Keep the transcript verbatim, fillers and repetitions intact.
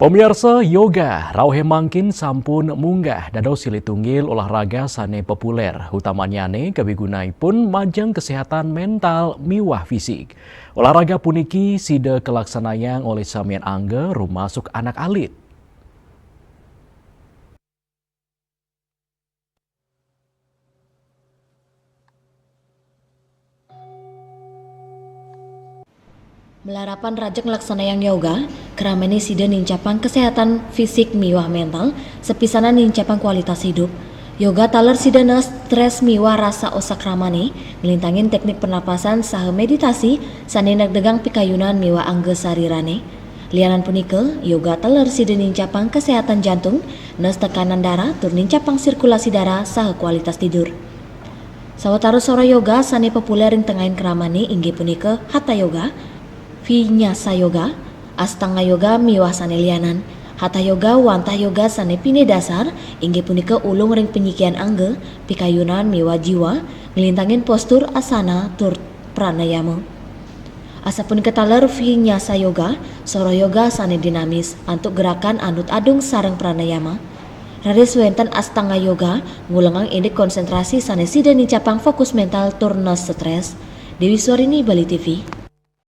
Pemirsa, yoga rauh mangkin sampun munggah dados silih tunggil olahraga sane populer, utamanyane kawigunaipun majeng kesehatan mental miwah fisik. Olahraga puniki sida kalaksanayang olih samian angga rumasuk anak alit. Malarapan rajeg nglaksanayang yoga, kramane sida nincapang kesehatan fisik miwah mental, sapisanan nincapang kualitas hidup. Yoga taler sida nees stres miwah rasa osak kramane, nglintangin teknik pernapasan saha meditasi sane negdegang pikayunan miwah angga sarirane. Lianan punika, yoga taler sida nincapang kesehatan jantung, nees tekanan darah, tur nincapang sirkulasi darah saha kualitas tidur. Sawatara sora yoga sane populer ring tengahing kramane inggih punika Hatha Yoga, Vinyasa Yoga, Astanga Yoga miwah sane lianan. Hatha Yoga wantah yoga sane pinih dasar inggih punika ulung ring panyikian angga, pikayunan miwah jiwa, nglintangin postur asana tur pranayama. Asapunika taler Vinyasa Yoga, sora yoga sane dinamis antuk gerakan anut adung sareng pranayama. Raris wenten Astanga Yoga, ngulengang indik konsentrasi sane sida nincapang fokus mental tur nees stres. Dewi Swarini, Bali T V.